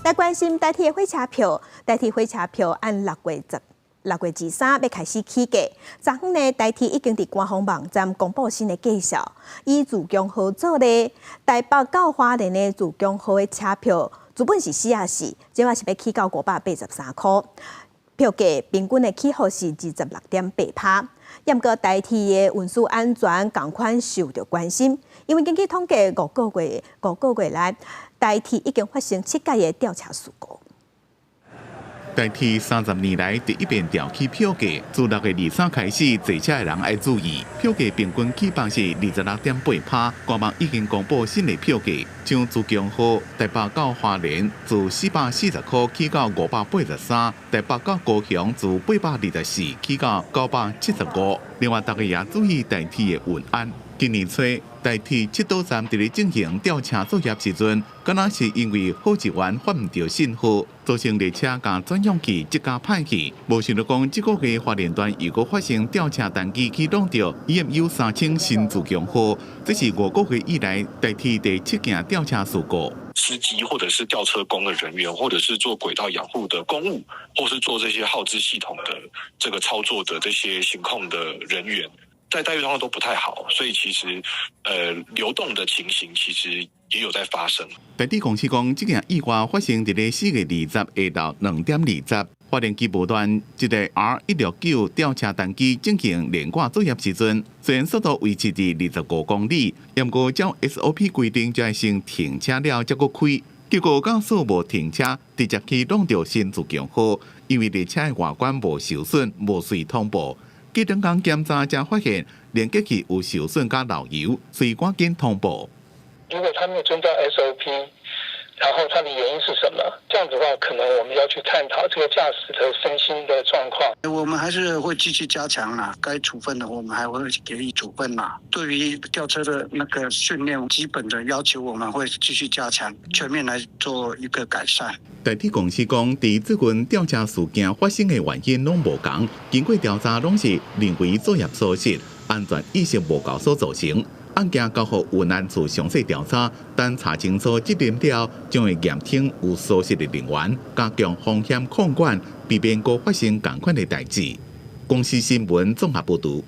來關心台鐵火車票，台鐵火車票按6月23欲開始起價。昨昏呢，台鐵已經佇官方網站公布新的價數。以自強號做例，台北到花蓮的自強號的車票，原本是44，這擺是欲起到583箍。票價平均的起幅是26.8%。毋過台鐵的運輸安全仝款受著關心，因為根據統計5個月來，台鐵已經發生七擺的吊車事故。台鐵30年來第一遍調起票價，自6月23開始，坐車的人愛注意，票價平均起幅是26.8%。官網已經公布新的票價，像自強號台北到花蓮自440箍起到583，台北到高雄自824起到975。另外，大家也注意台鐵的運安。今年初，台鐵七堵站佇咧進行吊車作業時陣，敢若是因為號誌員發毋著信號，造成列車共轉向器這家歹去。無想著講，這個月花蓮段又閣發生吊車單機去挵著 EMU 3000新自強號，這是5個月以來台鐵第七件吊車事故。司機或者是吊車工的人員，或者是做軌道養護的工務，或是做這些號誌系統的這個操作的這些行控的人員，在待遇上都不太好，所以其實，流動的情形其實也有在發生。台鐵公司講，這件意外發生佇咧4月20下晝2點20，花蓮基部段這個 R169吊車單機進行連掛作業時陣，雖然速度維持佇25公里，毋過照 SOP 規定，就愛先停車了才閣開。結果駕駛無停車，直接去挵著新自強號，因為列車的外觀無受損，無隨通報。過兩工檢查才發現連結器有受損佮漏油，所以趕緊通報。如果他沒有遵照 SOP，然後他的原因是什麼？這樣子的話，可能我們要去探討這個駕駛的身心的狀況。我們還是會繼續加強啦，該處分的我們還會給予處分啦。對於吊車的那個訓練基本的要求，我們會繼續加強，全面來做一個改善。台鐵公司講，佇最近吊車事件發生的原因攏無仝，經過調查攏是人為作業疏失、安全意識無夠所造成。案件交予運安處詳細調查，等查清楚責任了，將會嚴懲有疏失的人員，加強風險控管，避免閣發生仝款的代誌。公視新聞綜合報導。